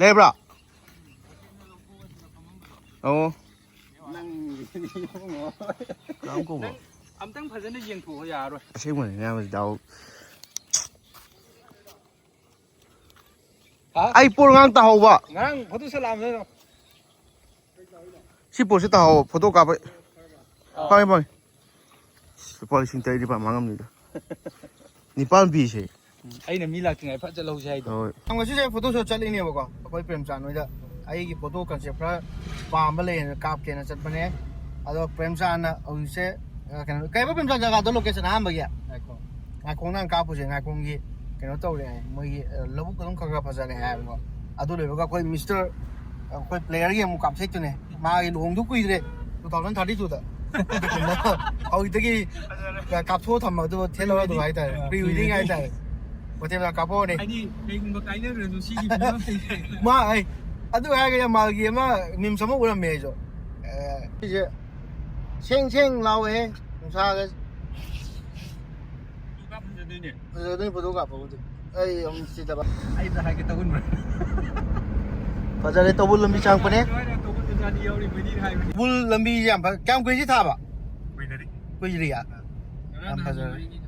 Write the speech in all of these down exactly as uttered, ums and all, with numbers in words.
ꯀꯩ ꯍꯥꯏꯕ꯭ꯔꯥ? ꯑꯣ꯫ ꯅꯪ ꯀꯅꯥꯝ ꯀꯧꯕ꯭ꯔꯣ? ꯑꯝꯇꯪ ꯐꯖꯅ ꯌꯦꯡꯊꯣꯛꯑꯣ, ꯌꯥꯔꯣꯏ꯫ ꯑꯁꯦꯡꯕꯅꯤ ꯃꯌꯥꯝ ꯗꯥꯎ꯫ ꯍꯥ? ꯑꯩ ꯄꯣꯠ ꯉꯔꯥꯡ ꯇꯥꯍꯧꯕ꯫ ꯉꯔꯥꯡ ꯐꯣꯇꯣ ꯁꯠ ꯂꯥꯛꯑꯝꯗꯣꯏꯅꯣ? ꯁꯤ ꯄꯣꯠꯁꯤ ꯇꯥꯍꯧꯕ, ꯐꯣꯇꯣ ꯀꯥꯞꯄꯩ꯫ ꯑꯥ꯫ ꯐꯪꯉꯦ, ꯐꯪꯉꯦ꯫ ꯂꯨꯄꯥ ꯂꯤꯁꯤꯡ ꯇꯔꯦꯠ ꯅꯤꯄꯥꯜ ꯃꯥꯡꯉꯝꯅꯤꯗ꯫ ꯅꯤꯄꯥꯜ ꯄꯤꯁꯦ꯫ ꯎꯝ, ꯑꯩꯅ ꯃꯤ ꯂꯥꯛꯇ꯭ꯔꯤꯉꯩ ꯐꯠ ꯆꯠꯍꯧꯁꯦ ꯍꯥꯏꯗꯣ꯫ ꯍꯣꯏ꯫ ꯉꯁꯤꯁꯦ ꯐꯣꯇꯣ ꯁꯣꯠ ꯆꯠꯂꯤꯅꯦꯕꯀꯣ, ꯑꯩꯈꯣꯏ ꯄ꯭ꯔꯦꯝꯆꯥꯟ ꯍꯣꯏꯗ꯫ ꯑꯩꯒꯤ ꯐꯣꯇꯣ ꯀꯟꯁꯦꯞ ꯈꯔ ꯄꯥꯝꯕ ꯂꯩꯌꯦꯅ ꯀꯥꯞꯀꯦꯅ ꯆꯠꯄꯅꯦ꯫ ꯑꯗꯣ ꯄ꯭ꯔꯦꯝꯆꯥꯟꯅ ꯍꯧꯖꯤꯛꯁꯦ, ꯑ, ꯀꯩꯅꯣ, ꯀꯩꯕ ꯄ꯭ꯔꯦꯝꯆꯥꯟ ꯖꯒꯥꯗꯣ ꯂꯣꯀꯦꯁꯟ ꯑꯍꯥꯟꯕꯒꯤ? ꯉꯥꯏꯈꯣ꯫ ꯉꯥꯏꯈꯣꯡ ꯅꯪ ꯀꯥꯞꯄꯨꯁꯦ, ꯉꯥꯏꯈꯣꯡꯒꯤ ꯀꯩꯅꯣ ꯇꯧꯔꯦ ꯍꯥꯏ, ꯃꯣꯏꯒꯤ, ꯑ, ꯂꯧꯕꯨꯛ ꯑꯗꯨꯝ ꯈꯔ ꯈꯔ ꯐꯖꯔꯦ ꯍꯥꯏꯕꯀꯣ꯫ ꯑꯗꯨ ꯂꯣꯏꯕꯒ ꯑꯩꯈꯣꯏ ꯃꯤꯁꯇꯔ, ꯑꯩꯈꯣꯏ ꯄ꯭ꯂꯦꯌꯔꯒꯤ ꯑꯃꯨꯛ ꯀꯥꯞꯊꯦꯛꯇꯨꯅꯦ꯫ ꯃꯥꯒꯤ ꯂꯨꯍꯣꯡꯗꯧ ꯀꯨꯏꯗ꯭ꯔꯦ, two thousand thirty two ꯗ꯫ ꯍꯧꯖꯤꯛꯇꯒꯤ ꯀꯥꯞꯊꯣꯛꯑ ꯊꯝꯕ, ꯑꯗꯨꯒ ꯊꯦꯠꯂꯒ ꯑꯗꯨꯝ ꯍꯥꯏꯇꯥꯔꯦ, pre wedding ꯍꯥꯏꯇꯥꯔꯦ꯫ ꯃꯇꯦꯛ ꯃꯇꯦꯛ ꯀꯥꯞꯄꯛꯑꯣꯅꯦ꯫ ꯍꯥꯏꯗꯤ ꯀꯩꯒꯨꯝꯕ ꯀꯥꯏꯅꯈ꯭ꯔꯁꯨ ꯁꯤꯒꯤ ꯐꯤꯕꯝ ꯂꯩꯇ꯭ꯔꯦ꯫ ꯃꯥ, ꯑꯩ, ꯑꯗꯨ ꯍꯥꯏꯔꯒ ꯌꯥꯝ ꯃꯥꯜꯒꯤ ꯑꯃ memes ꯑꯃ ꯎꯔꯝꯃꯦ ꯑꯩꯁꯨ꯫ ꯑꯦ, ꯁꯤꯁꯦ ꯁꯦꯡ ꯁꯦꯡ ꯂꯥꯎꯋꯦ ꯅꯨꯡꯁꯥꯒ꯫ ꯐꯖꯗꯣꯏꯅꯦ ꯐꯣꯇꯣ ꯀꯥꯞꯄꯕꯨꯗꯤ꯫ ꯑꯩ ꯑꯃꯨꯛ ꯁꯤꯗꯕ꯫ ꯑꯩ ꯑꯝꯇ ꯍꯥꯏꯒꯦ ꯇꯧꯕꯅꯦ꯫ ꯐꯖꯔꯦ, ꯇꯧꯕꯨꯜ ꯂꯝꯕꯤ ꯆꯪꯉꯛꯄꯅꯦ꯫ ꯑꯗꯨꯃꯥꯏꯅ ꯇꯧꯕꯨꯜ ꯂꯝꯕꯤꯗꯤ ꯍꯥꯏꯕꯅꯤ꯫ ꯇꯧꯕꯨꯜ ꯂꯝꯕꯤꯁꯦ ꯌꯥꯝ ꯐ-, ꯀꯌꯥꯝ ꯀꯨꯏꯔꯦ ꯁꯤ ꯊꯥꯕ? ꯀꯨꯏꯗ꯭ꯔꯤ꯫ ꯀꯨꯏꯗ꯭ꯔꯤꯌꯥ? ꯉꯔꯥꯡ ꯌꯥꯝ ꯅꯍꯥꯟ ꯐꯖꯔꯦ꯫ ꯂꯣꯏꯔꯤꯅꯤ꯫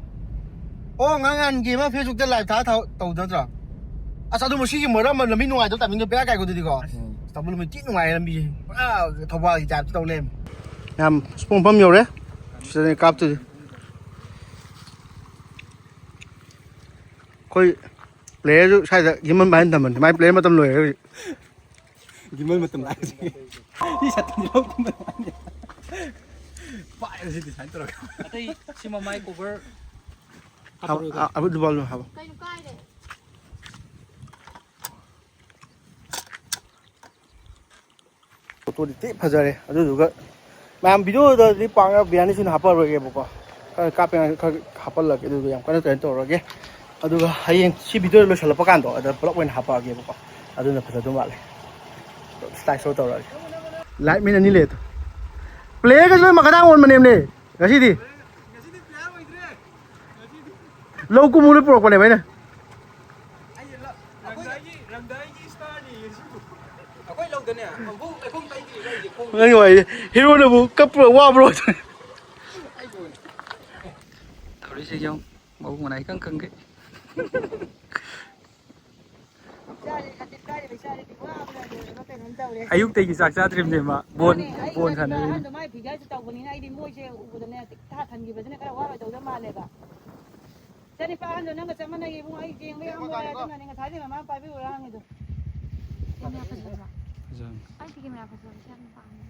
ꯑꯣ, ꯉꯔꯥꯡ ꯅꯍꯥꯟꯒꯤ ꯑꯃ Facebook ꯇ live ꯊꯥ ꯊꯥ-, ꯇꯧꯗ ꯅꯠꯇ꯭ꯔꯣ? ꯑꯁ, ꯑꯗꯨ ꯃꯁꯤꯒꯤ ꯃꯔꯝ ꯑꯃ ꯂꯝꯕꯤ ꯅꯨꯡꯉꯥꯏꯇꯕ timing ꯗꯣ ꯕꯦꯔꯥ ꯀꯥꯏꯀꯣ ꯑꯗꯨꯗꯤꯀꯣ꯫ ꯎꯝ꯫ ꯇꯧꯕꯨꯜ ꯂꯝꯕꯤ ꯊꯤ ꯅꯨꯡꯉꯥꯏꯔꯦ ꯂꯝꯕꯤꯁꯦ꯫ ꯄꯨꯔꯥ ꯊꯧꯕꯥꯜꯒꯤ type ꯇ ꯇꯧ ꯂꯩꯔꯝꯃꯦ꯫ ꯌꯥꯝ ꯁ꯭ꯄꯣꯡ ꯃꯐꯝ ꯌꯧꯔꯦ꯫ ꯁꯤꯗꯅꯦ ꯀꯥꯞꯇꯣꯏꯁꯦ꯫ ꯑꯩꯈꯣꯏ player ꯁꯨ ꯁ꯭ꯋꯥꯏꯗ ꯒꯤꯃꯟ ꯄꯥꯏꯍꯟ ꯊꯝꯕꯅꯤ꯫ ꯃꯥꯏ player ꯃꯇꯝ ꯂꯣꯏꯔꯦ ꯍꯧꯖꯤꯛ꯫ ꯒꯤꯃꯟ ꯃꯇꯝ ꯂꯥꯛꯑꯦ꯫ ꯁꯤ ꯁꯠꯇꯨꯅꯤ ꯂꯧ ꯀꯨꯝꯕ ꯂꯥꯛꯑꯅꯤ꯫ ꯄꯥꯏꯔꯦ ꯁꯤꯗꯤ ꯁꯨꯃꯥꯏꯅ ꯇꯧꯔꯒ꯫ ꯑꯇꯩ ꯁꯤ ꯃꯃꯥꯏ cover ꯍꯥꯞ-, ꯍꯥꯞꯄꯔꯣꯏꯗ꯭ꯔꯣ? ꯑ-, ꯑ-, ꯑꯗꯨ ꯕꯣꯜꯗꯣ ꯍꯥꯞꯄꯣ꯫ ꯀꯩꯅꯣ ꯀꯥꯏꯔꯦ? ꯐꯣꯇꯣꯗꯤ ꯊꯤ ꯐꯖꯔꯦ꯫ ꯑꯗꯨꯗꯨꯒ ꯃꯌꯥꯝ video ꯗꯗꯤ ꯄꯥꯛꯅ ꯕꯤꯌꯥꯅꯤ ꯁꯨꯅ ꯍꯥꯞꯄꯔꯣꯏꯒꯦꯕꯀꯣ꯫ ꯈꯔ ꯀꯥꯞꯄꯦ ꯈꯔ ꯍꯥꯞꯄꯜꯂꯒꯦ꯫ ꯑꯗꯨꯗꯣ ꯌꯥꯝ ꯀꯟꯅ ꯀꯩꯅꯣ ꯇꯧꯔꯒꯦ꯫ ꯑꯗꯨꯒ ꯍꯌꯦꯡ ꯁꯤ video ꯗꯣ ꯂꯣꯏꯁꯤꯜꯂꯛꯄ ꯀꯥꯟꯗꯣ ꯑꯗ ꯄꯨꯂꯞ ꯑꯣꯏꯅ ꯍꯥꯞꯄꯛꯑꯒꯦꯕꯀꯣ꯫ ꯑꯗꯨꯅ ꯐꯖꯗꯧ ꯃꯥꯜꯂꯦ꯫ Slide show ꯇꯧꯔꯛꯑꯒꯦ꯫ Live ꯃꯤꯅꯤꯠ ꯑꯅꯤ ꯂꯩ ꯑꯗꯣ꯫ Player ꯒꯩꯁꯦ ꯂꯣꯏ ꯃꯈꯥꯗ ꯑꯣꯟꯕꯅꯦꯕꯅꯦ ꯉꯁꯤꯗꯤ꯫ ꯂꯧ ꯀꯨꯝꯃꯨ ꯂꯣꯏ ꯄꯨꯔꯛꯄꯅꯦꯕ ꯑꯩꯅ꯫ ꯔꯪꯗꯥꯏꯒꯤ ꯔꯪꯗꯥꯏꯒꯤ ꯁ꯭ꯇꯥꯔꯅꯤ ꯁꯤꯕꯨ꯫ ꯑꯩꯈꯣꯏ ꯂꯧꯗꯅꯦ ꯑꯃꯨꯛ ꯂꯩꯈꯣꯝ ꯇꯩꯗ꯭ꯔꯤꯕ ꯑꯩꯁꯦ ꯈꯣꯡ ꯅꯪ ꯋꯥꯏꯁꯦ ꯍꯤꯔꯣꯅꯕꯨ ꯀꯞꯄ꯭ꯔꯣ ꯋꯥꯕ꯭ꯔꯣ? ꯊꯧꯔꯤꯁꯦ ꯌꯦꯡꯉꯨ, ꯃꯕꯨꯛ ꯃꯅꯥ ꯏꯀꯪ ꯀꯪꯒꯩ꯫ ꯏꯆꯥꯁꯦ ꯈꯖꯤꯛ ꯀꯥꯏꯔꯤꯕ ꯏꯆꯥꯁꯤꯗꯤ ꯋꯥꯕꯅ ꯂꯣꯏꯔꯕ ꯀꯩꯅꯣꯝ ꯇꯧꯔꯦ꯫ ꯑꯌꯨꯛꯇꯒꯤ ꯆꯥꯛ ꯆꯥꯗ꯭ꯔꯤꯕꯅꯦ ꯃꯥ꯫ ꯕꯣꯟ, ꯃꯥꯅꯦ, ꯕꯣꯟ ꯁꯥꯟꯅꯔꯤꯅꯦ꯫ ꯑꯍꯟꯗꯣ ꯃꯥꯏ ꯐꯤꯒꯔꯁꯦ ꯇꯧꯕꯅꯤꯅ ꯑꯩꯗꯤ ꯃꯣꯏꯁꯦ ꯎꯕꯗꯅꯦ ꯊꯥ ꯊꯟꯈꯤꯕꯁꯤꯅ ꯈꯔ ꯋꯥꯔꯣꯏꯗꯧꯗ ꯃꯥꯜꯂꯦꯕ꯫ ꯏꯆꯥꯅꯤꯄꯥ ꯑꯍꯟꯗꯣ ꯅꯪꯒ ꯆꯞ ꯃꯥꯟꯅꯩ ꯏꯕꯨꯡꯉꯣ꯫ ꯑꯩ ꯌꯦꯡꯕ ꯌꯥꯝ ꯅꯨꯡꯉꯥꯏ꯫ ꯑꯗꯨꯅꯅꯦ ꯉꯁꯥꯏꯗꯩ ꯃꯃꯥ ꯄꯥꯏꯕꯤꯌꯨꯔꯥ ꯍꯪꯉꯤꯗꯣ꯫ ꯀꯦꯃꯦꯔꯥ ꯐꯖꯕ꯭ꯔꯣ? ꯐꯖꯕꯅꯤ꯫ ꯑꯩꯗꯤ ꯀꯦꯃꯦꯔꯥ ꯐꯖꯕꯁꯦ ꯌꯥꯝ ꯄꯥꯝꯃꯦ꯫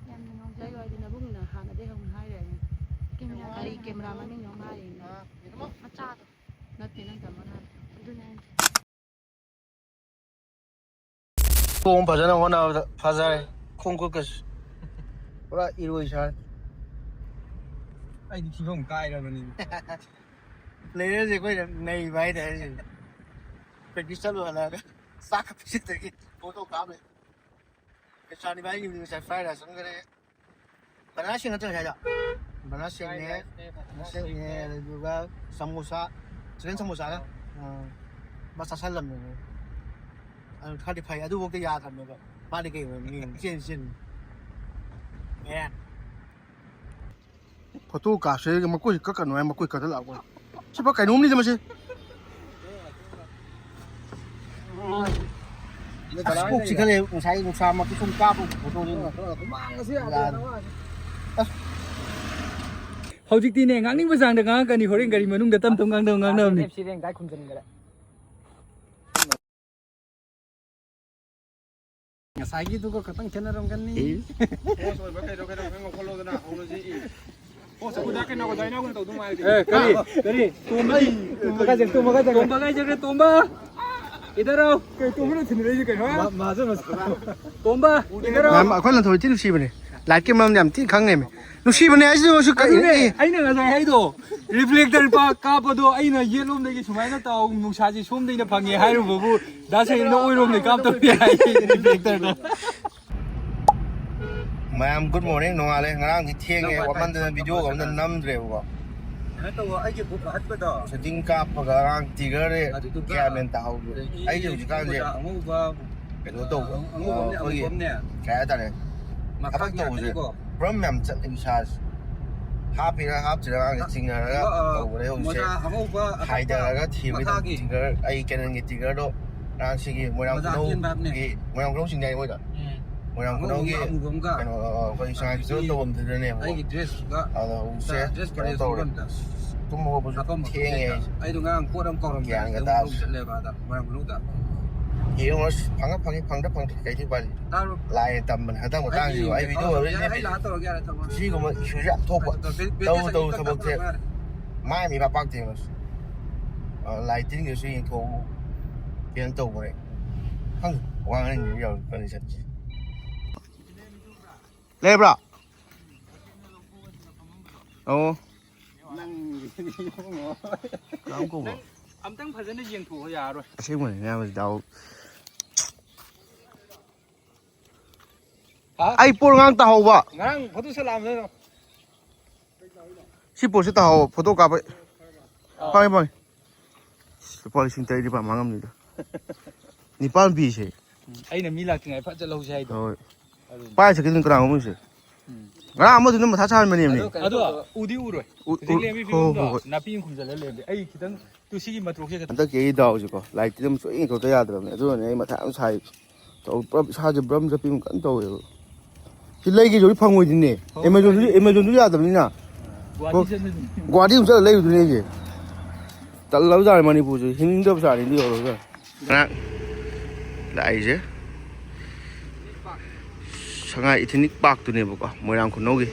ꯌꯥꯝꯅ ꯉꯥꯎꯖꯩ꯫ ꯀꯩ ꯍꯥꯏꯗꯤ ꯅꯕꯨꯡꯅ ꯍꯥꯟꯅꯗꯩ ꯍꯧꯅ ꯍꯥꯏꯔꯦꯅꯦ꯫ ꯀꯦꯃꯦꯔꯥ ꯀꯔꯤ ꯀꯦꯃꯦꯔꯥ ꯃꯃꯤꯡꯅꯣ ꯍꯥꯏꯔꯤꯅꯦ? ꯃꯆꯥꯗꯣ꯫ ꯅꯠꯇꯦ, ꯅꯪ ꯇꯥꯃꯣꯅ ꯍꯥꯏꯕꯗꯣ꯫ ꯑꯗꯨꯅꯦ ꯍꯥꯏꯁꯦ꯫ ꯊꯣꯡ ꯐꯖꯅ ꯍꯣꯠꯅꯕꯗ ꯐꯖꯔꯦ꯫ ꯈꯣꯡ ꯈꯨꯠꯀꯁꯨ ꯄꯨꯔꯥ ꯏꯔꯣꯏ ꯁꯥꯔꯦ꯫ ꯑꯩꯗꯤ ꯐꯤꯕꯝ ꯀꯥꯏꯔꯕꯅꯤ꯫ ꯄ꯭ꯂꯦꯌꯔꯁꯦ ꯑꯩꯈꯣꯏꯅ ꯅꯩꯕ ꯍꯥꯏꯇꯥꯔꯦ꯫ ꯄ꯭ꯔꯦꯛꯇꯤꯁ ꯆꯠꯂꯨ ꯍꯜꯂꯛꯑꯒ ꯆꯥꯛꯀ ꯄꯤꯖꯗꯒꯤ ꯐꯣꯇꯣ ꯀꯥꯞꯂꯦ꯫ ꯄꯩꯁꯥꯅꯤ ꯚꯥꯏ ꯉꯁꯥꯏ ꯐ꯭ꯔꯥꯏ ꯔꯥꯏꯁ ꯑꯃꯒꯅꯦ꯫ ꯕꯅꯥꯅꯥ ꯁꯦꯛ ꯅꯠꯇ꯭ꯔꯣ ꯉꯁꯥꯏꯗꯣ? ꯕꯅꯥꯅꯥ ꯁꯦꯛꯅꯦ, ꯕꯅꯥꯅꯥ ꯁꯦꯛꯅꯦ, ꯑꯗꯨꯒ ꯁꯃꯣꯁꯥ, ꯆꯤꯀꯟ ꯁꯃꯣꯁꯥꯒ, ꯑꯥ, ꯃꯥ ꯆꯥꯁꯜꯂꯝꯃꯦ꯫ ꯑꯗꯨ ꯈꯔꯗꯤ ꯐꯩ, ꯑꯗꯨꯐꯥꯎꯗ ꯌꯥꯗ꯭ꯔꯕꯅꯦꯕ꯫ ꯃꯥꯗꯤ ꯀꯩ ꯑꯣꯏꯔꯝꯅꯤ ꯌꯦꯡꯉꯨ, ꯆꯦꯟ ꯆꯦꯟ꯫ ꯑꯦ꯫ ꯐꯣꯇꯣ ꯀꯥꯞꯁꯦ ꯃꯈꯣꯏ ꯀꯛꯀꯅꯨ ꯍꯥꯏ, ꯃꯈꯣꯏ ꯀꯛꯊꯠꯂꯛꯄ꯫ ꯁꯤꯐꯥꯎ ꯀꯩꯅꯣꯝꯅꯤꯗ ꯃꯁꯤ꯫ ꯑꯁ, ꯀꯣꯛ ꯆꯤꯛꯈꯠꯂꯦ꯫ ꯉꯁꯥꯏ ꯅꯨꯡꯁꯥꯃꯛꯇꯤ ꯁꯨꯝ ꯀꯥꯞꯄ ꯐꯣꯇꯣꯗꯨ꯫ ꯍꯨꯃꯥꯡꯒꯁꯦ ꯌꯥꯗ꯭ꯔꯦ꯫ ꯌꯥꯗ꯭ꯔꯦ꯫ ꯑꯁ꯫ ꯍꯧꯖꯤꯛꯇꯤꯅꯦ, ꯉꯥꯡꯅꯤꯡꯕ ꯆꯥꯡꯗ ꯉꯥꯡꯉꯛꯀꯅꯤ꯫ ꯍꯣꯔꯦꯟ ꯒꯥꯔꯤ ꯃꯅꯨꯡꯗ ꯇꯞ ꯇꯞ ꯉꯥꯡꯅꯕ ꯉꯥꯡꯅꯕꯅꯤ꯫ ꯑꯦꯐ ꯁꯤ ꯔꯦꯡ ꯗꯥꯏ ꯈꯨꯝꯖꯤꯟꯈ꯭ꯔꯦ꯫ ꯉꯁꯥꯏꯒꯤꯗꯨꯒ ꯈꯇꯪ ꯈꯦꯠꯅꯔꯝꯒꯅꯤ꯫ ꯑꯦ꯫ ꯍꯣꯁ ꯑꯣꯏꯕ ꯀꯩꯅꯣ ꯀꯩꯅꯣ ꯈꯔ ꯉꯧꯈꯠꯂꯣꯗꯅ ꯍꯧꯅꯁꯤ꯫ ꯍꯣꯁ ꯑꯣꯏꯕ ꯀꯩꯅꯣ ꯑꯣꯖꯥ ꯏꯅꯥꯎꯒꯤ ꯇꯧꯗꯧ ꯃꯥꯜꯂꯤ꯫ ꯑꯦ, ꯀꯔꯤ? ꯀꯔꯤ? ꯇꯣꯝꯕ, ꯇꯣꯝꯕ ꯀꯥꯏ ꯆꯠꯈ꯭ꯔꯦ? ꯇꯣꯝꯕ ꯀꯥꯏ ꯆꯠꯈ꯭ꯔꯦ? ꯇꯣꯝꯕ! ꯏꯗꯔ ꯑꯥꯎ꯫ ꯀꯩ ꯇꯣꯝꯕꯅ ꯊꯤꯟꯅꯔꯛꯏꯁꯦ ꯀꯩꯅꯣ? ꯃꯥ-, ꯃꯥꯁꯨ ꯃꯁꯥ-, ꯇꯣꯝꯕ! ꯏꯗꯔ ꯑꯥꯎ꯫ ꯃꯌꯥꯝ ꯑꯩꯈꯣꯏ ꯂꯟꯊꯣꯏ ꯊꯤ ꯅꯨꯡꯁꯤꯕꯅꯦ꯫ ꯂꯥꯏꯠꯀꯤ ꯃꯔꯝꯗꯤ ꯌꯥꯝ ꯊꯤꯅ ꯈꯪꯉꯦꯃꯦ꯫ ꯅꯨꯡꯁꯤꯕꯅꯦ ꯍꯥꯏꯁꯤꯗꯤ ꯃꯣꯏꯁꯨ ꯀꯛꯏꯅꯦ꯫ ꯑꯗꯨꯅꯦ, ꯑꯩꯅ ꯉꯁꯥꯏ ꯍꯥꯏꯗꯣ, ꯔꯤꯐ꯭ꯂꯦꯛꯇꯔ ꯄꯥꯛ ꯀꯥꯞꯄꯗꯣ ꯑꯩꯅ ꯌꯦꯠꯂꯣꯝꯗꯒꯤ ꯁꯨꯃꯥꯏꯅ ꯇꯧ, ꯅꯨꯡꯁꯥꯁꯤ ꯁꯣꯝꯗꯩꯅ ꯐꯪꯉꯦ ꯍꯥꯏꯔꯨꯕꯕꯨ, ꯗꯥ ꯁꯍꯤꯝꯅ ꯑꯣꯏꯔꯣꯝꯗꯩ ꯀꯥꯞꯇꯧꯔꯤ ꯍꯥꯏ, ꯔꯤꯐ꯭ꯂꯦꯛꯇꯔꯗꯣ꯫ ꯃꯌꯥꯝ, ꯒꯨꯗ ꯃꯣꯔꯅꯤꯡ꯫ ꯅꯣꯡꯉꯥꯜꯂꯦ꯫ ꯉꯔꯥꯡꯗꯤ ꯊꯦꯡꯉꯦ, ꯋꯥꯃꯟꯗꯅ ꯚꯤꯗꯤꯑꯣꯒ ꯑꯝꯇ ꯅꯝꯗ꯭ꯔꯦꯕꯀꯣ꯫ ꯀꯩꯅꯣ ꯇꯧꯕ, ꯑꯩꯒꯤ ꯕꯨꯛ ꯑꯍꯟꯕꯗꯣ꯫ ꯁꯦꯠꯇꯤꯡ ꯀꯥꯞꯄꯒ ꯑꯉꯥꯡ ꯇꯤꯒꯔ ꯑꯗꯨꯗꯨꯒ ꯒ꯭ꯌꯥꯟ ꯃꯦꯟ ꯇꯥꯍꯧꯗꯦ꯫ ꯑꯗꯒꯤ ꯑꯩꯁꯦ ꯍꯧꯖꯤꯛꯀꯥꯟꯁꯦ ꯎꯄꯨꯗ ꯑꯉꯧꯕ, ꯀꯩꯅꯣ ꯇꯧꯕ, ꯑꯉꯧꯕ ꯑꯃꯅꯦ, ꯑꯩꯈꯣꯏꯒꯤ ꯑꯃꯨꯕ ꯑꯃꯅꯦ꯫ ꯀꯩ ꯍꯥꯏꯇꯥꯔꯦ, ꯃꯈꯥꯒꯤ ꯊꯕꯛ ꯇꯧꯕꯁꯦ ꯉꯥꯛꯇꯅꯤꯀꯣ꯫ ꯕ꯭ꯔꯝ ꯌꯥꯝ ꯆꯠꯂꯦ ꯏꯁꯥꯁꯦ꯫ ꯍꯥꯞꯄꯤꯔ ꯍꯥꯞꯇ꯭ꯔꯤꯔ ꯑꯉꯥꯡꯁꯦ ꯆꯤꯡꯅꯔꯒ ꯑ, ꯑ, ꯇꯧꯕꯅꯦ ꯍꯧꯖꯤꯛꯁꯦ꯫ ꯃꯣꯖꯥ ꯑꯉꯧꯕ ꯑꯍꯛꯄ ꯍꯥꯏꯊꯔꯒ ꯊꯦꯝꯕꯩ ꯃꯈꯥꯒꯤ꯫ ꯇꯤꯒꯔ, ꯑꯩ ꯀꯦꯅꯟꯒꯤ ꯇꯤꯒꯔꯗꯣ ꯉꯔꯥꯡ ꯁꯤꯒꯤ ꯃꯣꯏꯔꯥꯡ ꯃꯣꯖꯥ ꯈꯨꯅꯧꯒꯤ, ꯑꯇꯦꯟꯕ ꯍꯥꯞꯅꯦ꯫ ꯃꯣꯏꯔꯥꯡ ꯈꯨꯅꯧ ꯆꯤꯡꯗꯥꯏ ꯃꯣꯏꯗ꯫ ꯎꯝ꯫ ꯃꯣꯏꯔꯥꯡ ꯑꯉꯧꯕ ꯈꯨꯅꯧꯒꯤ ꯑꯃꯨꯕ ꯑꯃꯒ꯫ ꯀꯩꯅꯣ, ꯑ, ꯑꯩꯈꯣꯏ ꯁꯉꯥꯏ ꯐꯦꯁꯇꯤꯚꯦꯜ ꯇꯧꯐꯝꯗꯨꯗꯅꯦꯕꯀꯣ꯫ ꯑꯩꯒꯤ ꯗ꯭ꯔꯦꯁꯇꯨꯒ ꯑꯗꯣ ꯍꯧꯖꯤꯛꯁꯦ ꯗ꯭ꯔꯦꯁ ꯀꯩꯅꯣ ꯄꯔꯦꯡ ꯇꯧꯔꯦ꯫ ꯑꯝꯇ꯫ ꯇꯨꯝꯕ ꯍꯧꯒꯠꯄꯁꯨ ꯍꯥꯄꯝꯕ ꯊꯦꯡꯉꯦ ꯄꯣꯠꯇ꯫ ꯑꯩꯁꯦ꯫ ꯑꯩꯗꯣ ꯉꯔꯥꯡ ꯄꯣꯠ ꯑꯃ ꯀꯥꯎꯔꯝꯗꯅ ꯒ꯭ꯌꯥꯟꯒ ꯀꯩꯅꯣ ꯇꯥꯗꯦ꯫ ꯂꯧ ꯆꯠꯂꯦꯕ ꯑꯗ ꯃꯣꯏꯔꯥꯡ ꯈꯨꯅꯧꯗ꯫ ꯌꯦꯡꯉꯣ ꯑꯁ, ꯐꯪꯉ ꯐꯪꯉꯤ, ꯐꯪꯗ ꯐꯪꯗꯦ, ꯀꯩꯗꯤ ꯎꯄꯥꯏ ꯂꯩ? ꯇꯥꯕ꯭ꯔꯣ? ꯂꯥꯏꯅ ꯇꯝꯕꯅꯦ ꯍꯟꯗꯛ ꯃꯇꯥꯡꯁꯤꯁꯨ꯫ ꯑꯩ ꯑꯩ video ꯇꯧꯔꯒꯦ, ꯍꯧꯔꯛꯏꯅꯦ꯫ ꯑꯩ ꯂꯥꯛꯑ ꯇꯧꯔꯒꯦ, ꯌꯥꯔꯦ, ꯊꯝꯃꯣ꯫ ꯁꯤꯒꯨꯝꯕ issue ꯁꯦ ꯌꯥꯝ ꯊꯣꯛꯄ꯫ ꯕꯦ-, ꯕꯦ-, ꯇꯧ, ꯕꯦ-, ꯇꯧ, ꯕꯦ-, ꯊꯕꯛꯁꯦ꯫ ꯃꯥꯏ ꯃꯤ ꯄꯥꯛ ꯄꯥꯛꯇꯦꯕ꯫ ꯑ, ꯂꯥꯏ ꯇꯤꯟꯒꯤꯁꯨ ꯌꯦꯡꯊꯣꯛꯎ꯫ ꯀꯩꯅꯣ ꯇꯧꯕꯅꯦ꯫ ꯈꯪꯗꯦ, ꯋꯥ ꯉꯥꯡꯅꯤꯡꯕ ꯌꯥꯎꯔꯤ ꯀꯟꯗꯤꯁꯟꯁꯦ꯫ ꯂꯩꯕ꯭ꯔꯥ? ꯑꯣ꯫ ꯅꯪ ꯀꯅꯥꯝ ꯀꯧꯕ꯭ꯔꯣ? ꯅꯪ ꯑꯝꯇꯪ ꯐꯖꯅ ꯌꯦꯡꯊꯣꯛꯑꯣ, ꯌꯥꯔꯣꯏ꯫ ꯑꯁꯦꯡꯕꯅꯦ, ꯃꯌꯥꯝ ꯗꯥꯎ꯫ ꯍꯥ? ꯑꯩ ꯄꯣꯠ ꯉꯥꯡ ꯇꯥꯍꯧꯕ꯫ ꯉꯔꯥꯡ photo shoot ꯂꯥꯛꯑꯝꯕꯗꯣ꯫ ꯁꯤ ꯄꯣꯠꯁꯤ ꯇꯥꯍꯧꯕ, photo ꯀꯥꯞꯄ꯫ ꯑꯥ꯫ ꯐꯪꯉꯦ, ꯐꯪꯉꯦ꯫ ꯂꯨꯄꯥ ꯂꯤꯁꯤꯡ ꯇꯔꯦꯠ ꯅꯤꯄꯥꯜ ꯃꯥꯡꯉꯝꯅꯤꯗ꯫ ꯅꯤꯄꯥꯟ ꯄꯤꯁꯦ꯫ ꯎꯝ, ꯑꯩꯅ ꯃꯤ ꯂꯥꯛꯇ꯭ꯔꯤꯉꯩ ꯐꯠ ꯆꯠꯍꯧꯁꯦ ꯍꯥꯏꯗꯣ꯫ ꯍꯣꯏ꯫ ꯑꯗꯨꯅꯤ꯫ ꯄꯥꯏ ꯆꯠꯈꯤꯗꯨꯅ ꯀꯅꯥꯒꯨꯝꯕꯁꯦ? ꯎꯝ꯫ ꯉꯔꯥꯡ ꯑꯃꯗꯨꯅ ꯃꯊꯥ ꯁꯥꯍꯟꯕꯅꯦꯃꯤ꯫ ꯑꯗꯣ ꯀꯩꯅꯣ ꯑꯗꯣ ꯇꯧꯕ꯫ ꯎꯗꯤ ꯎꯔꯣꯏ꯫ ꯎ-, ꯍꯧꯖꯤꯛ ꯎ-, ꯂꯦꯝꯕꯤ ꯍꯣꯏ, ꯐꯤꯕꯝꯗꯣ ꯍꯣꯏ, ꯍꯣꯏ꯫ ꯅꯥꯄꯤ ꯑꯃ ꯈꯨꯝꯖꯤꯜꯂ ꯂꯩꯔꯝꯃꯦ꯫ ꯑꯩ ꯈꯤꯇꯪ ꯇꯨ ꯁꯤꯒꯤ ꯃꯇ꯭ꯔꯣꯛꯁꯦ ꯈꯤꯇꯪ ꯍꯟꯗꯛꯀꯤ ꯑꯩ ꯗꯥꯎꯁꯦꯀꯣ, ꯂꯥꯏꯠꯇꯤ ꯑꯗꯨꯝ ꯁꯨꯡꯌꯦꯡ ꯌꯦꯡꯊꯣꯛꯇ ꯌꯥꯗ꯭ꯔꯕꯅꯦ꯫ ꯑꯗꯨꯅꯅꯦ ꯑꯩ ꯃꯊꯥ ꯌꯥꯝ ꯁꯥꯏ꯫ ꯇꯧ-, ꯄꯨꯂꯞ ꯏꯁꯥꯁꯦ ꯕ꯭ꯔꯝ ꯆꯠꯄꯤ ꯑꯃ ꯀꯟꯅ ꯇꯧꯋꯦꯕ꯫ ꯁꯤ ꯂꯩꯒꯦꯁꯨ ꯍꯧꯖꯤꯛ ꯐꯪꯉꯣꯏꯗꯣꯏꯅꯦ꯫ ꯍꯣꯏ, Amazon-ꯗꯨꯁꯨ, ꯍꯣꯏ꯫ Amazon-ꯗꯨꯁꯨ ꯌꯥꯗꯕꯅꯤꯅ꯫ ꯒꯨꯍꯥꯇꯤ ꯆꯠꯂꯤꯅꯤ꯫ ꯒꯨꯍꯥꯇꯤ ꯑꯃꯨꯛ ꯆꯠꯂ ꯂꯩꯔꯨꯗꯣꯏꯅꯦ ꯑꯩꯁꯦ꯫ ꯇꯜꯂꯕꯖꯥꯠꯅꯤ ꯃꯅꯤꯄꯨꯔꯁꯦ꯫ ꯍꯤꯡꯅꯤꯡꯗꯕꯖꯥꯠꯅꯤ ꯑꯗꯨ ꯌꯧꯔꯒ꯫ ꯉꯔꯥꯡ ꯂꯥꯛꯏꯁꯦ ꯁꯉꯥꯏ Ethnic Park-ꯇꯨꯅꯦꯕꯀꯣ, ꯃꯣꯏꯔꯥꯡ ꯈꯨꯅꯧꯒꯤ꯫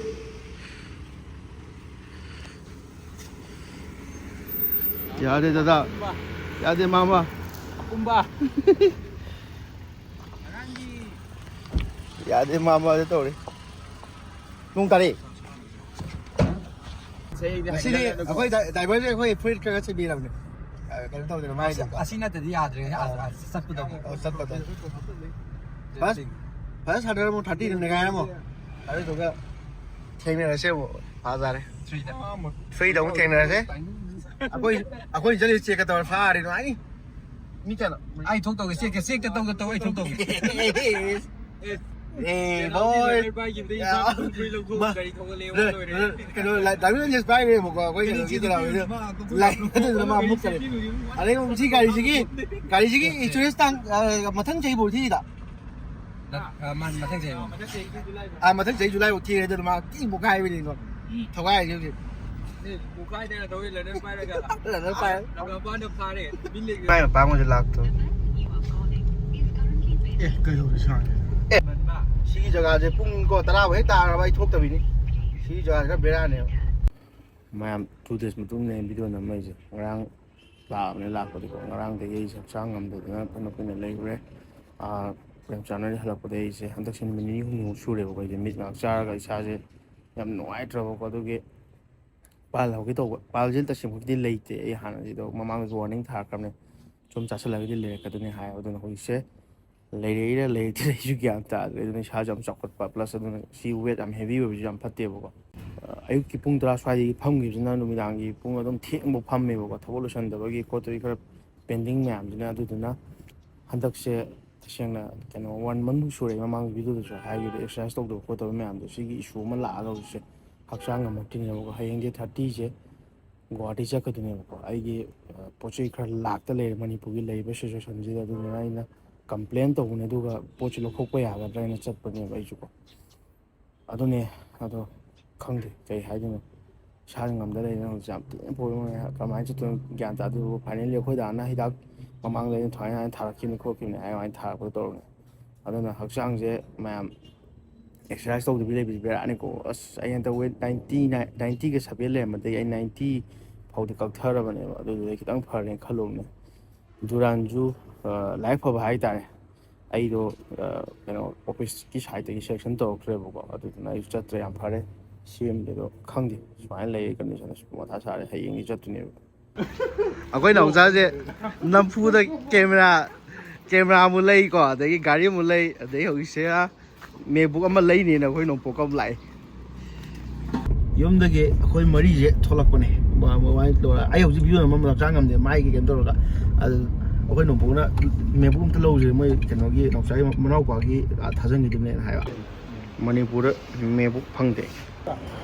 ꯌꯥꯗꯦ ꯗꯗꯥ꯫ ꯌꯥꯗꯦ ꯃꯥꯃ꯫ ꯀꯨꯝꯕ꯫ ꯌꯥꯗꯦ ꯃꯥꯃꯗ ꯇꯧꯔꯦ꯫ ꯅꯣꯡ ꯇꯥꯔꯛꯑꯦ꯫ ꯉꯁꯤꯗꯤ ꯑꯩꯈꯣꯏ ꯗꯥꯏ-, driver-ꯁꯦ ꯑꯩꯈꯣꯏ ꯐꯨꯔꯤꯠ ꯈꯔ ꯈꯔ ꯁꯤꯕꯤꯔꯕꯅꯦ꯫ ꯑ, ꯀꯩꯅꯣ ꯇꯧꯗꯅ ꯃꯥꯏꯗ꯫ ꯑꯁꯤ ꯅꯠꯇꯗꯤ ꯌꯥꯗ꯭ꯔꯦ꯫ ꯑ, ꯑ, ꯆꯠꯄꯗꯣ꯫ ꯑ, ꯆꯠꯄꯗꯣ꯫ ꯐꯥꯔꯁ, ꯐꯥꯔꯁ ꯍꯟꯗ꯭ꯔꯦꯠ ꯑꯃꯨꯛ ꯊꯥꯔꯇꯤꯗ ꯅꯩꯒꯥꯏꯔꯝꯃꯣ꯫ ꯑꯗꯨꯗꯨꯒ ꯊꯦꯡꯅꯔꯁꯦ ꯑꯃꯨꯛ꯫ ꯐꯥꯖꯔꯦ꯫ ꯊ꯭ꯔꯤꯗ ꯑꯃꯨꯛ ꯊꯦꯡꯅꯔꯁꯦ꯫ ꯑꯩꯈꯣꯏ ꯑꯩꯈꯣꯏ ꯆꯠꯂꯤ ꯆꯦꯛꯀ ꯇꯧꯔ ꯐꯥꯔꯤ ꯅꯨꯡꯉꯥꯏꯅꯤ꯫ ꯃꯤ ꯀꯌꯥꯅꯣ? ꯑꯩ ꯊꯣꯛ ꯇꯧꯒꯦ, ꯆꯦꯛꯀ ꯆꯦꯛꯇ ꯇꯧꯗ ꯇꯧ ꯑꯩ ꯊꯣꯛ ꯇꯧꯒꯦ꯫ ꯑꯦ ꯕꯣꯏ꯫ ꯀꯩꯅꯣ ꯗꯥꯏꯃꯟ ꯂꯦꯟꯁ ꯄꯥꯏꯈ꯭ꯔꯦꯕꯀꯣ ꯑꯩꯈꯣꯏ ꯀꯩꯅꯣ ꯆꯦꯛꯇ ꯂꯥꯛꯄꯩꯗ꯫ ꯂꯥꯏ ꯑꯗꯨꯗꯨꯅ ꯃꯥ ꯃꯨꯠꯈꯔꯦ꯫ ꯑꯗꯩ ꯑꯃꯨꯛ ꯁꯤ ꯒꯥꯔꯤꯁꯤꯒꯤ ꯒꯥꯔꯤꯁꯤꯒꯤ ꯏꯟꯁꯨꯔꯦꯟꯁ ꯇꯥꯡ ꯃꯊꯪ ꯆꯍꯤ ꯐꯥꯎ ꯊꯤꯗ꯫ ꯃꯊꯪ ꯆꯍꯤ ꯖꯨꯂꯥꯏ ꯐꯥꯎ ꯊꯤꯔꯦ ꯑꯗꯨꯅ ꯃꯥ ꯊꯤ ꯃꯨꯛꯈꯥꯏꯕꯅꯤꯀꯣ꯫ ꯊꯧꯒꯥꯏꯔꯤꯁꯦ ꯍꯧꯖꯤꯛ꯫ ꯄꯨꯈꯥꯏꯗꯅ ꯇꯧꯋꯤ ꯂꯦꯗꯔ ꯄꯥꯏꯔꯒ꯫ ꯂꯦꯗꯔ ꯄꯥꯏꯔ꯫ ꯂꯝꯄꯥꯛꯅ ꯐꯥꯔꯦ꯫ ꯃꯤ ꯂꯩꯈ꯭ꯔꯦ꯫ ꯃꯥꯏ ꯃꯄꯥꯡꯒꯁꯦ ꯂꯥꯛꯇꯣ꯫ ꯑꯦ ꯀꯩꯗꯧꯔꯦ ꯁꯥꯔꯦ? ꯑꯦ ꯁꯤꯒꯤ ꯖꯒꯥꯁꯦ ꯄꯨꯡ ꯀꯣ ꯇꯔꯥ ꯍꯦꯛ ꯇꯥꯔꯕ ꯑꯩ ꯊꯣꯛꯇꯕꯤꯅꯤ꯫ ꯁꯤꯒꯤ ꯖꯒꯥꯁꯦ ꯈꯔ ꯕꯦꯔꯥꯅꯦꯕ꯫ ꯃꯌꯥꯝ ꯇꯨ ꯗꯦꯖ ꯃꯇꯨꯡꯗ ꯚꯤꯗꯤꯑꯣ ꯅꯝꯃꯛꯏꯁꯦ꯫ ꯉꯔꯥꯡ ꯂꯥꯛꯑꯕꯅꯦ꯫ ꯂꯥꯛꯄꯗꯤꯀꯣ ꯉꯔꯥꯡꯗꯒꯤ ꯑꯩꯁꯦ ꯍꯛꯆꯥꯡ ꯉꯝꯗꯗꯅ ꯐꯅ ꯀꯨꯏꯅ ꯂꯩꯔꯨꯔꯦ꯫ ꯄ꯭ꯔꯦꯝꯆꯥꯟꯗ ꯍꯜꯂꯛꯄꯗꯒꯤ ꯑꯩꯁꯦ ꯍꯟꯗꯛꯁꯦ ꯅꯨꯃꯤꯠ ꯅꯤꯅꯤ ꯍꯨꯝꯅꯤꯃꯨꯛ ꯁꯨꯔꯦꯕꯀꯣ ꯑꯩꯁꯦ ꯃꯤꯠ ꯉꯥꯏꯍꯥꯛ ꯆꯥꯔꯒ ꯏꯁꯥꯁꯦ ꯌꯥꯝ ꯅꯨꯡꯉꯥꯏꯇ꯭ꯔꯕꯀꯣ꯫ ꯑꯗꯨꯒꯤ ꯄꯥꯜ ꯍꯧꯒꯦ ꯇꯧꯕ꯫ ꯄꯥꯜꯁꯦ ꯇꯁꯦꯡꯃꯛꯀꯤꯗꯤ ꯂꯩꯇꯦ꯫ ꯑꯩ ꯍꯥꯟꯅꯗꯤ ꯑꯗꯣ ꯃꯃꯥꯡꯗꯁꯨ ꯋꯥꯔꯅꯤꯡ ꯊꯥꯔꯛꯈ꯭ꯔꯕꯅꯦ, ꯁꯨꯝ ꯆꯥꯁꯤꯜꯂꯒꯗꯤ ꯂꯩꯔꯛꯀꯗꯣꯏꯅꯤ ꯍꯥꯏ꯫ ꯑꯗꯨꯅ ꯍꯧꯖꯤꯛꯁꯦ ꯂꯩꯔꯛꯏꯔ ꯂꯩꯔꯛꯇ꯭ꯔꯤꯔ ꯑꯩꯁꯨ ꯒ꯭ꯌꯥꯟ ꯇꯥꯗ꯭ꯔꯦ꯫ ꯑꯗꯨꯅ ꯏꯁꯥꯁꯨ ꯌꯥꯝ ꯆꯥꯎꯈꯠꯄ, ꯄ꯭ꯂꯁ ꯑꯗꯨꯅ ꯁꯤ ꯋꯦꯠ ꯌꯥꯝ ꯍꯦꯚꯤ ꯑꯣꯏꯕꯁꯨ ꯌꯥꯝ ꯐꯠꯇꯦꯕꯀꯣ꯫ ꯑꯌꯨꯛꯀꯤ ꯄꯨꯡ ꯇꯔꯥ ꯁ꯭ꯋꯥꯏꯗꯒꯤ ꯐꯝꯈꯤꯕꯁꯤꯅ ꯅꯨꯃꯤꯗꯥꯡꯒꯤ ꯄꯨꯡ ꯑꯗꯨꯝ ꯊꯦꯡꯕ ꯐꯝꯃꯦꯕꯀꯣ, ꯊꯕꯛ ꯂꯣꯏꯁꯟꯗꯕꯒꯤ ꯈꯣꯠꯇꯕꯒꯤ ꯈꯔ ꯄꯦꯟꯗꯤꯡ ꯃꯌꯥꯝꯁꯤꯅ꯫ ꯑꯗꯨꯗꯨꯅ ꯍꯟꯗꯛꯁꯦ ꯇꯁꯦꯡꯅ ꯀꯩꯅꯣ ꯋꯥꯟ ꯃꯟꯃꯨꯛ ꯁꯨꯔꯦ ꯃꯃꯥꯡꯒꯤ ꯚꯤꯗꯤꯑꯣꯗꯁꯨ ꯍꯥꯏꯈꯤꯕꯗꯣ, ꯑꯦꯛꯁꯔꯁꯥꯏꯁ ꯇꯧꯗꯕ ꯈꯣꯠꯇꯕ ꯃꯌꯥꯝꯗꯣ꯫ ꯁꯤꯒꯤ ꯏꯁꯨ ꯑꯃ ꯂꯥꯛꯑꯒ ꯍꯧꯖꯤꯛꯁꯦ ꯍꯛꯆꯥꯡ ꯉꯝꯃꯛꯇ꯭ꯔꯤꯅꯦꯕꯀꯣ꯫ ꯍꯌꯦꯡ ꯗꯦꯠ ꯊꯥꯔꯇꯤꯁꯦ ꯒꯨꯍꯥꯇꯤ ꯆꯠꯀꯗꯣꯏꯅꯦꯕꯀꯣ꯫ ꯑꯩꯒꯤ ꯄꯣꯠ ꯆꯩ ꯈꯔ ꯂꯥꯛꯇ ꯂꯩꯔꯦ ꯃꯅꯤꯄꯨꯔꯒꯤ ꯂꯩꯔꯤꯕ ꯁꯤꯆꯨꯋꯦꯁꯟꯁꯤꯗ꯫ ꯑꯗꯨꯗꯨꯅ ꯑꯩꯅ ꯀꯝꯄ꯭ꯂꯦꯟ ꯇꯧꯕꯅꯦ, ꯑꯗꯨꯒ ꯄꯣꯠꯁꯤ ꯂꯧꯊꯣꯛꯄ ꯌꯥꯒꯗ꯭ꯔꯥ ꯍꯥꯏꯅ ꯆꯠꯄꯅꯦꯕ ꯑꯩꯁꯨꯀꯣ꯫ ꯑꯗꯨꯅꯦ꯫ ꯑꯗꯣ ꯈꯪꯗꯦ ꯀꯩ ꯍꯥꯏꯗꯣꯏꯅꯣ꯫ ꯏꯁꯥꯁꯦ ꯉꯝꯗ ꯂꯩꯔꯦ ꯍꯧꯖꯤꯛꯁꯦ꯫ ꯌꯥꯝ ꯊꯤꯅ ꯄ꯭ꯔꯣꯕ꯭ꯂꯦꯝ ꯑꯣꯏꯔꯦ꯫ ꯀꯃꯥꯏꯅ ꯆꯠꯇꯣꯏꯅꯣ ꯒ꯭ꯌꯥꯟ ꯇꯥꯗꯦ꯫ ꯐꯥꯏꯅꯦꯜꯂꯤ ꯑꯩꯈꯣꯏ ꯗꯥꯅ ꯍꯤꯗꯥꯛ ꯃꯃꯥꯡꯗ ꯑꯩꯅ ꯊꯥꯏꯅ ꯊꯥꯔꯛꯈꯤꯕꯅꯤ ꯈꯣꯠꯈꯤꯕꯅꯤ ꯍꯥꯏ ꯑꯗꯨꯃꯥꯏꯅ ꯊꯥꯔꯛꯄꯗꯣ ꯇꯧꯔꯅꯤ꯫ ꯑꯗꯨꯅ ꯍꯛꯆꯥꯡꯁꯦ ꯃꯌꯥꯝ ꯑꯦꯛꯁꯔꯁꯥꯏꯁ ꯇꯧꯗꯕꯤ ꯂꯩꯕꯁꯤ ꯕꯦꯔꯥꯅꯤꯀꯣ꯫ ꯑꯁ ꯑꯩ ꯍꯟꯗꯛ ꯋꯦꯠ ꯅꯥꯏꯟꯇꯤ ꯅꯥꯏꯟꯇꯤꯒ ꯁꯕꯦꯟ ꯂꯩꯔꯝꯕꯗꯒꯤ ꯑꯩ ꯅꯥꯏꯟꯇꯤ ꯐꯥꯎꯗꯤ ꯀꯛꯊꯔꯕꯅꯦꯕ꯫ ꯑꯗꯨꯗꯨꯗ ꯈꯤꯇꯪ ꯐꯔꯦꯅ ꯈꯜꯂꯨꯕꯅꯦ꯫ ꯗꯨꯔꯥꯟꯁꯨ ꯂꯥꯏꯕꯛ ꯐꯕ ꯍꯥꯏꯇꯥꯔꯦ꯫ ꯑꯩꯗꯣ ꯀꯩꯅꯣ ꯑꯣꯐꯤꯁꯀꯤ ꯁꯥꯏꯠꯇꯒꯤ ꯁꯦꯂꯦꯛꯁꯟ ꯇꯧꯔꯛꯇ꯭ꯔꯦꯕꯀꯣ꯫ ꯑꯗꯨꯗꯨꯅ ꯑꯩꯁꯨ ꯆꯠꯇ꯭ꯔꯦ꯫ ꯌꯥꯝ ꯐꯔꯦ꯫ ꯁꯦꯝꯗꯦ꯫ ꯑꯗꯣ ꯈꯪꯗꯦ꯫ ꯁꯨꯃꯥꯏꯅ ꯂꯩ ꯀꯟꯗꯤꯁꯟ꯫ ꯑꯁ ꯃꯊꯥ ꯁꯥꯔꯦ꯫ ꯍꯌꯦꯡꯗꯤ ꯆꯠꯇꯣꯏꯅꯦꯕ꯫ ꯑꯩꯈꯣꯏ ꯅꯥꯎꯆꯥꯁꯦ ꯅꯝꯐꯨꯗ ꯀꯦꯃꯦꯔꯥ ꯀꯦꯃꯦꯔꯥ ꯑꯃꯨꯛ ꯂꯩꯀꯣ, ꯑꯗꯒꯤ ꯒꯥꯔꯤ ꯑꯃꯨꯛ ꯂꯩ, ꯑꯗꯒꯤ ꯍꯧꯖꯤꯛꯁꯦ ꯃꯦꯛꯕꯨꯛ ꯑꯃ ꯂꯩꯅꯦꯅ ꯑꯩꯈꯣꯏ ꯅꯣꯡꯄꯣꯛ ꯑꯃ ꯂꯥꯛꯑꯦ꯫ ꯌꯨꯝꯗꯒꯤ ꯑꯩꯈꯣꯏ ꯃꯔꯤꯁꯦ ꯊꯣꯛꯂꯛꯄꯅꯦ꯫ ꯃ-, ꯃ-, ꯃꯃꯥꯏ ꯇꯧꯔ ꯑꯩ ꯍꯧꯖꯤꯛ ꯚꯤꯗꯤꯑꯣ ꯅꯝꯕ ꯂꯥꯞꯆꯥ ꯉꯝꯗꯦ, ꯃꯥꯏꯒꯤ ꯀꯩꯅꯣ ꯇꯧꯔꯒ꯫ ꯑꯗꯨ ꯑꯩꯈꯣꯏ ꯅꯣꯡꯄꯣꯛꯅ MacBook ꯑꯝꯇ ꯂꯧꯁꯦ, ꯃꯣꯏ ꯀꯩꯅꯣꯒꯤ ꯅꯥꯎꯆꯥꯒꯤ ꯃꯅꯥꯎꯄꯥꯒꯤ, ꯑꯥ, ꯊꯥꯖꯤꯟꯈꯤꯗꯨꯕꯅꯦꯅ ꯍꯥꯏꯕ꯫ ꯃꯅꯤꯄꯨꯔꯗ MacBook ꯐꯪꯗꯦ꯫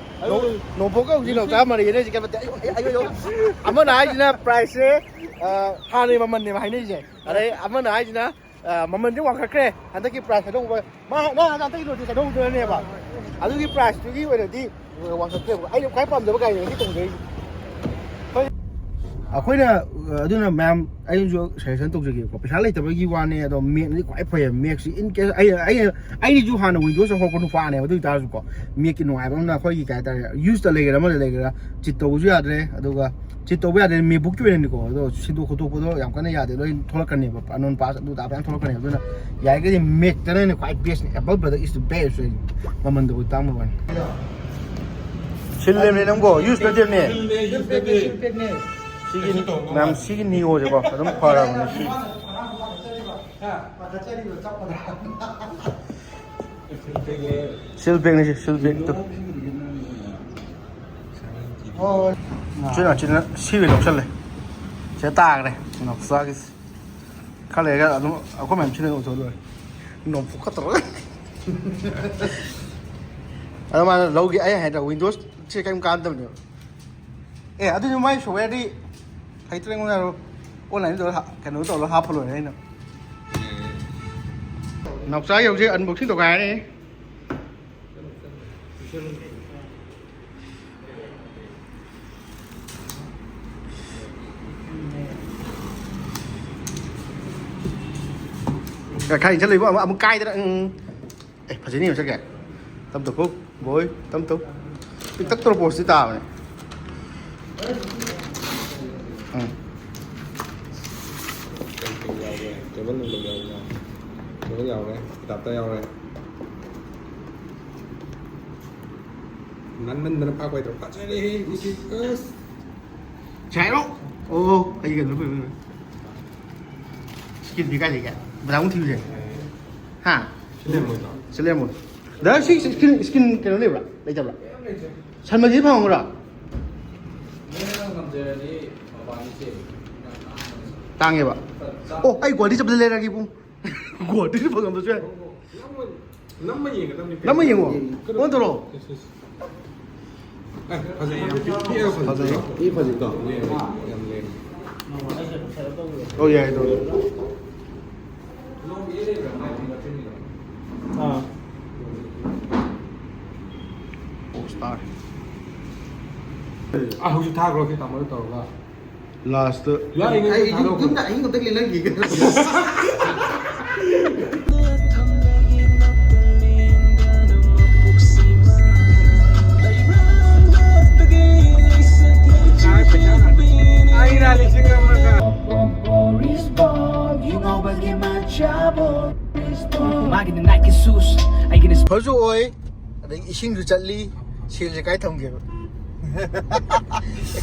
ꯅꯣꯡꯄꯣꯛꯀ ꯍꯧꯖꯤꯛ ꯅꯥꯎꯆꯥ ꯃꯔꯩ ꯌꯦꯠꯅꯩꯁꯦ ꯀꯩꯝ ꯅꯠꯇꯦ꯫ ꯑꯌꯣ, ꯑꯌꯣ, ꯑꯌꯣ, ꯑꯌꯣ꯫ ꯑꯃꯅ ꯍꯥꯏꯁꯤꯅ ꯄ꯭ꯔꯥꯏꯁꯁꯦ, ꯑ, ꯍꯥꯟꯅꯩ ꯃꯃꯜꯅꯦꯕ ꯍꯥꯏꯅꯩꯁꯦ꯫ ꯑꯗꯩ ꯑꯃꯅ ꯍꯥꯏꯁꯤꯅ, ꯑ, ꯃꯃꯜꯁꯦ ꯋꯥꯡꯈꯠꯈ꯭ꯔꯦ, ꯍꯟꯗꯛꯀꯤ ꯄ꯭ꯔꯥꯏꯁ ꯍꯥꯏꯗꯣꯛꯎꯕ꯫ ꯃꯥ, ꯃꯥ ꯍꯟꯗꯛꯀꯤ ꯅꯣꯇꯤꯁ ꯍꯥꯏꯗꯣꯛꯎꯗꯣꯏꯅꯦꯕ꯫ ꯑꯗꯨꯒꯤ ꯄ꯭ꯔꯥꯏꯁꯇꯨꯒꯤ ꯑꯣꯏꯅꯗꯤ ꯋꯥꯡꯈꯠꯈ꯭ꯔꯦꯕ꯫ ꯑꯩꯅ ꯈ꯭ꯋꯥꯏ ꯄꯥꯝꯖꯕ ꯒꯥꯔꯤꯅꯦ ꯉꯁꯤ ꯇꯣꯡꯖꯔꯤꯁꯦ꯫ ꯍꯣꯏ꯫ ꯑꯩꯈꯣꯏꯅ, ꯑ, ꯑꯗꯨꯅ ꯃꯌꯥꯝ, ꯑꯩꯅꯁꯨ ꯁꯖꯦꯁꯟ ꯇꯧꯖꯒꯦꯀꯣ, ꯄꯩꯁꯥ ꯂꯩꯇꯕꯒꯤ ꯋꯥꯅꯦ, ꯑꯗꯣ Macꯅꯗꯤ ꯈ꯭ꯋꯥꯏ ꯐꯩꯌꯦ꯫ Macꯁꯤ in case ꯑꯩ, ꯑꯩ, ꯑꯩꯁꯨ ꯍꯥꯟꯅ Windowsꯇ ꯍꯧꯔꯛꯄ ꯅꯨꯄꯥꯅꯦꯕ, ꯑꯗꯨ ꯑꯣꯏꯇꯥꯔꯁꯨꯀꯣ, Macꯀꯤ ꯅꯨꯡꯉꯥꯏꯕ ꯑꯃꯅ ꯑꯩꯈꯣꯏꯒꯤ ꯀꯩ ꯍꯥꯏꯇꯥꯔꯦ, useꯇ ꯂꯩꯒꯦꯔꯥ ꯑꯃꯗ ꯂꯩꯒꯦꯔꯥ, cheat ꯇꯧꯕꯁꯨ ꯌꯥꯗ꯭ꯔꯦ, ꯑꯗꯨꯒ cheat ꯇꯧꯕ ꯌꯥꯗ꯭ꯔꯦ MacBookꯀꯤ ꯑꯣꯏꯅꯅꯤꯀꯣ꯫ ꯑꯗꯣ ꯁꯤꯟꯗꯣꯛ ꯈꯣꯠꯇꯣꯛꯄꯗꯣ ꯌꯥꯝ ꯀꯟꯅ ꯌꯥꯗꯦ, ꯂꯣꯏ ꯊꯣꯛꯂꯛꯀꯅꯦꯕ, unknown pass ꯑꯗꯨ ꯑꯗꯥ ꯃꯌꯥꯝ ꯊꯣꯛꯂꯛꯀꯅꯦꯕ꯫ ꯑꯗꯨꯅ ꯌꯥꯔꯤꯈꯩꯗꯤ Macꯇꯅ ꯍꯦꯟꯅ ꯈ꯭ꯋꯥꯏ bestꯅꯦ, Apple product is the best ꯍꯥꯏꯁꯦ꯫ ꯃꯃꯟꯗꯕꯨ ꯇꯥꯡꯕ ꯋꯥꯅꯤ꯫ ꯁꯤꯜꯂꯦꯃꯦ ꯅꯪꯕꯣ, use ꯅꯠꯇꯦꯃꯦ꯫ ꯁꯤꯜꯂꯦ, use ꯅꯠꯇꯦ꯫ ꯁꯤꯜꯂꯦ꯫ ꯁꯤꯒꯤ, ꯀꯩꯁꯨ ꯇꯧꯗꯧ ꯃꯌꯥꯝ ꯃꯥꯟꯗꯦ꯫ ꯁꯤꯒꯤ Neoꯁꯦꯀꯣ ꯑꯗꯨꯝ ꯐꯔꯕꯅꯦ ꯁꯤ꯫ Seal packꯅꯦ ꯁꯤ, seal packꯇꯨ꯫ ꯍꯣꯏ, ꯍꯣꯏ꯫ ꯆꯤꯟꯅ, ꯆꯤꯟꯅ ꯁꯤꯕ ꯂꯧꯁꯜꯂꯦ꯫ ꯁꯤꯗ ꯇꯥꯈ꯭ꯔꯦ ꯅꯥꯎꯆꯥꯒꯤꯁꯦ꯫ ꯈꯔ ꯂꯩꯔꯒ ꯑꯗꯨꯝ ꯑꯩꯈꯣꯏ ꯃꯌꯥꯝ ꯁꯤꯅ ꯎꯊꯣꯛꯑ ꯂꯣꯏꯔꯦ꯫ ꯅꯣꯡꯄꯣꯛꯀ ꯇꯧꯔꯒ꯫ ꯑꯗꯣ ꯃꯥꯅ ꯂꯧꯒꯦ ꯑꯩ ꯍꯥꯏꯗ꯭ꯔꯥ, Windowsꯁꯦ ꯀꯔꯤꯝ ꯀꯥꯟꯅꯗꯕꯅꯦꯕ꯫ ꯑꯦ, ꯑꯗꯨꯗꯤ ꯃꯥꯏ softwareꯗꯤ ꯍꯩꯇ꯭ꯔꯦ ꯑꯩꯉꯣꯟꯗ ꯍꯥꯏꯔꯣ꯫ Online ꯇꯧꯔ ꯍꯥ-, ꯀꯩꯅꯣ ꯇꯧꯔ ꯍꯥꯞꯄ ꯂꯣꯏꯔꯦ ꯑꯩꯅ꯫ ꯅꯥꯎꯆꯥꯒꯤ ꯍꯧꯖꯤꯛ unboxing ꯇꯧꯈꯥꯏꯔꯅꯤ꯫ ꯈꯔ ꯏꯟꯁꯤꯜꯂꯛꯏꯕ ꯑꯃꯨꯛ, ꯑꯃꯨꯛ ꯀꯥꯏꯗꯅ꯫ ꯎꯝ꯫ ꯑꯦ, ꯐꯖꯅꯤ ꯃꯁꯛꯁꯦ꯫ ꯇꯞ ꯇꯞ ꯐꯨ, ꯕꯣꯏ, ꯇꯞ ꯇꯞ꯫ ꯄꯤꯛꯇꯛ ꯇꯧꯔ ꯄꯣꯁꯇꯤ ꯇꯥꯕꯅꯦ꯫ ꯎꯝ꯫ ꯀꯩ ꯀꯩ ꯌꯥꯎꯒꯦ? Cable ꯅꯨꯡ ꯀꯩ ꯌꯥꯎꯒꯦ? Cable ꯌꯥꯎꯔꯦ, adapter ꯌꯥꯎꯔꯦ꯫ ꯅꯥꯟꯃꯟꯗꯅ ꯐꯥꯛꯄ ꯍꯩꯇ꯭ꯔꯕ꯫ ꯐꯖꯔꯦꯍꯦ, ꯁꯤꯗꯤ꯫ ꯑꯁ꯫ ꯁꯤ ꯍꯥꯏꯔꯣ? ꯑꯣ, ꯑꯩ ꯀꯩꯅꯣ ꯂꯣꯏ-, ꯂꯣꯏ-, ꯂꯣꯏ꯫ Screen ꯐꯤ ꯀꯥꯏ ꯂꯩꯒꯦ? ꯕꯗꯥꯝ ꯊꯤꯕꯁꯦ꯫ ꯍꯥ? ꯁꯤ ꯂꯩꯔꯝꯃꯣꯏꯗ꯭ꯔꯣ? ꯁꯤ ꯂꯩꯔꯝꯃꯣꯏ꯫ ꯗꯥꯏꯔꯦꯛ ꯁꯤ ꯁ꯭ꯀꯤꯟ, ꯁ꯭ꯀꯤꯟ ꯀꯩꯅꯣ ꯂꯩꯕ꯭ꯔꯥ? ꯂꯩꯇꯕ꯭ꯔꯥ? ꯁꯟ ꯃꯍꯤꯗꯤ ꯐꯪꯉꯝꯒꯗ꯭ꯔꯥ? ꯇꯥꯡꯉꯦꯕ꯫ ꯑꯣ, ꯑꯩ ꯒꯨꯍꯥꯇꯤ ꯆꯠꯄꯗ ꯂꯩꯔꯛꯑꯒꯦ ꯏꯕꯨꯡ꯫ ꯒꯨꯍꯥꯇꯤꯗ ꯐꯪꯉꯝꯕꯁꯨ ꯌꯥꯏ꯫ ꯅꯝꯃ ꯌꯦꯡꯉꯣ꯫ ꯀꯩꯅꯣ? ꯐꯖꯩ, ꯌꯥꯝ ꯄꯤꯛ-, ꯄꯤꯛꯑꯒ ꯐꯖꯩꯀꯣ꯫ ꯐꯖꯩꯀꯣ? ꯌꯥꯝ ꯂꯦꯝꯃꯦ꯫ ꯑꯣ, ꯌꯥꯏ, ꯇꯧꯔꯣ꯫ ꯑꯥ꯫ ꯑꯣ, ꯁ꯭ꯇꯥꯔ꯫ ꯑꯥ, ꯍꯧꯖꯤꯛ ꯊꯥꯈ꯭ꯔꯣ ꯁꯤ ꯇꯥꯃꯣꯗ ꯇꯧꯔꯒ꯫ ꯂꯥꯁꯇ꯫ ꯌꯥꯏ, ꯑꯩ ꯊꯥꯗꯣꯛꯈ꯭ꯔꯣ꯫ ꯌꯨꯝꯗ ꯑꯍꯤꯡ ꯑꯝꯇ ꯂꯦꯜꯂꯝꯈꯤꯒꯦ꯫ ꯑꯩꯅ ꯂꯤꯁꯤꯡ ꯑꯃꯒ꯫ ꯃꯥꯒꯤꯅ Nike shoes, ꯑꯩꯒꯤꯅ ꯐꯁꯨ ꯑꯣꯏ, ꯑꯗꯩ ꯏꯁꯤꯡꯁꯨ ꯆꯠꯂꯤ, ꯁꯦꯜꯁꯦ ꯀꯥꯏ ꯊꯝꯒꯦꯕ?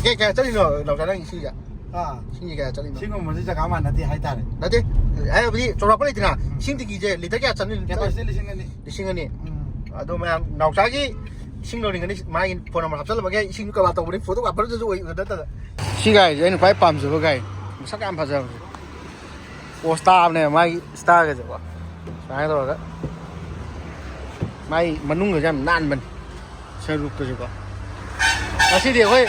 ꯀꯌꯥ, ꯀꯌꯥ ꯆꯠꯂꯤꯅꯣ, ꯅꯥꯎꯆꯥ, ꯅꯪ ꯏꯁꯤꯡꯁꯦ? ꯑꯥ꯫ ꯏꯁꯤꯡꯁꯦ ꯀꯌꯥ ꯆꯠꯂꯤꯅꯣ? ꯁꯤꯒꯨꯝꯕꯁꯤ ꯖꯒꯥ ꯃꯥꯟꯅꯗꯦ ꯍꯥꯏꯇꯥꯔꯦ꯫ ꯅꯠꯇꯦ, ꯑꯩ ꯍꯥꯏꯕꯗꯤ ꯆꯥꯎꯔꯥꯛꯄ ꯂꯩꯗꯅ, ꯎꯝ꯫ ꯏꯁꯤꯡ ꯇꯦꯡꯀꯤꯁꯦ ꯂꯤꯇꯔ ꯀꯌꯥ ꯆꯠꯂꯤ? Capacity ꯂꯤꯁꯤꯡ ꯑꯅꯤ꯫ ꯂꯤꯁꯤꯡ ꯑꯅꯤ꯫ ꯎꯝ꯫ ꯑꯗꯣ ꯃꯌꯥꯝ, ꯅꯥꯎꯆꯥꯒꯤ ꯏꯁꯤꯡ ꯂꯧꯅꯤꯡꯉꯗꯤ ꯃꯥꯒꯤ phone number ꯍꯥꯞꯆꯜꯂꯝꯃꯒꯦ, ꯏꯁꯤꯡꯗꯨ ꯀꯔꯕꯥꯔ ꯇꯧꯕꯅꯤ, photo ꯀꯥꯞꯄꯗꯁꯨ ꯑꯣꯏ ꯅꯠꯇꯅ꯫ ꯁꯤ ꯒꯥꯔꯤꯁꯦ ꯑꯩꯅ ꯈ꯭ꯋꯥꯏ ꯄꯥꯝꯖꯕ ꯒꯥꯔꯤ, ꯃꯁꯛ ꯌꯥꯝ ꯐꯖꯕꯁꯦ꯫ ꯑꯣ, star-ꯅꯦ ꯃꯥꯒꯤ, star-ꯒꯁꯦꯀꯣ꯫ ꯁꯨꯃꯥꯏꯅ ꯇꯧꯔꯒ ꯃꯥꯒꯤ ꯃꯅꯨꯡꯒꯁꯦ ꯌꯥꯝ ꯅꯥꯟꯕꯅꯤ, sunroof-ꯀꯁꯦꯀꯣ꯫ ꯉꯁꯤꯗꯤ ꯑꯩꯈꯣꯏ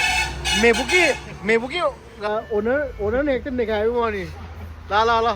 MacBook-ꯀꯤ, MacBook-ꯀꯤ, ꯑ, owner, owner-ꯅ ꯍꯦꯛꯇ ꯅꯩꯈꯥꯏꯕ ꯋꯥꯅꯤ꯫ ꯂꯥ, ꯂꯥ, ꯂꯥ꯫